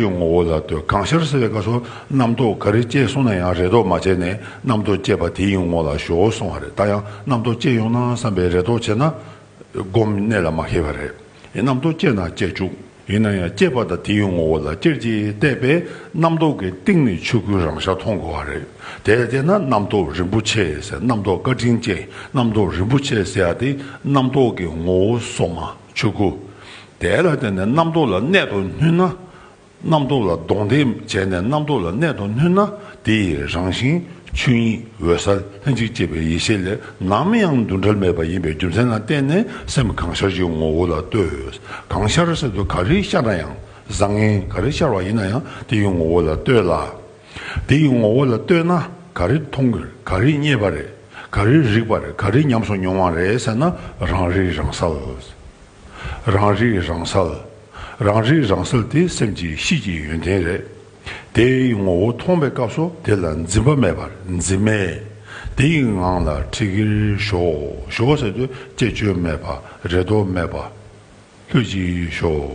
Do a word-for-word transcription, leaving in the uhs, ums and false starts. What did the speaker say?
ཀྱི་ངོ་བོ་ལ་ལྟོས། གང་ཤར་ཟེར་བའི་སྐབས་སུ་རྣམ་རྟོག་ག་རེ་སྐྱེས་སོང་ན་ཡང་རེ་དོགས་མ་བྱས་ནས་རྣམ་རྟོག་སྐྱེས་པ་དེ་ཡི་ངོ་བོ་ལ་ཞོག་གསུང་བ་རེད། ད་ཡང་རྣམ་རྟོག་སྐྱེས་ཡོང་ན་བསམ་པའི་རེ་དོགས་བྱས་ན་སྒོམ་གནད་ལ་མ་འཁེལ་བ་རེད། རྣམ་རྟོག་སྐྱེས་ན་སྐྱེས་བཅུག་ཡིན་ན་ཡང་སྐྱེས་པ་དང་དེ་ཡི་ངོ་བོ་ལ་སྐྱེར་གྱིས་བལྟས་པས་རྣམ་རྟོག་གི་སྟེང་ནས་ཆོས་སྐུའི་རང་ཤར་མཐོང་དགོས་པ་རེད། དེ་ལ་བལྟས་ན་རྣམ་རྟོག་རིན་པོ་ཆེ་ཟེར། རྣམ་རྟོག་བཀའ་དྲིན་ཅན། རྣམ་རྟོག་རིན་པོ་ཆེ་ཟེར་ཡ་དེ་རྣམ་རྟོག་གི་ངོ་བོ་སོ་མ་ཆོས་སྐུ། དེ་ལ་བརྟེན་ནས་རྣམ་རྟོག་ལ་གནད་དུ་བསྣུན་ན། རྣམ་རྟོག་ལ་གདོང་དེད་བྱས་ནས་རྣམ་རྟོག་ལ་གནད་དུ་བསྣུན་ན། དེ་ཡི་རང་བཞིན་ཆོས་ཉིད་འོད་གསལ་ལྷན་ཅིག་སྐྱེས་པའི་ཡེ་ཤེས་ལས་ནམ་ཡང་འདུ་འབྲལ་མེད་པ་ཡིན་པའི་རྒྱུ་མཚན་ལ་བརྟེན་ནས་སེམས་གང་ཤར་གྱི་ངོ་བོ་ལ་ལྟོས། གང་ཤར་ཟེར་དུས་ག་རེ་ཤར་ན་ཡང་། བཟང་ངན་ག་རེ་ཤར་བ་ཡིན་ན་ཡང་དེ་ཡི་ངོ་བོ་ལ་ལྟོས་ལ། དེ་ཡི་ངོ་བོ་ལ་ལྟོས་ན་ག་རེ་མཐོང་གི་རེད། ག་རེ་རྙེད་པ་རེད། ག་རེ་རིག་པ་རེད། ག་རེ་ཉམས་སུ་མྱོང་བ་རེད་ཟེར་ན། རང་རིག་རང་གསལ། རང་རིག་རང་གསལ། རང་རིག་རང་གསལ་དེ་སེམས་ཀྱི་གཤིས་ཀྱི་ཡོན་ཏན་རེད། དེ་ཡི་ངོ་བོ་མཐོང་བའི་སྐབས་སུ་དེ་ལ་འཛིན་པ་མེད་པར། འཛིན་མེད། དེ་ཡི་ངང་ལ་ཁྲིད་ཀྱིར་ཞོག་ཞོག་ཟེར་དུས་བཅས་བཅོས་མེད་པ། རེ་དོགས་མེད་པ། ལྷོད་ཀྱིས་ཞོག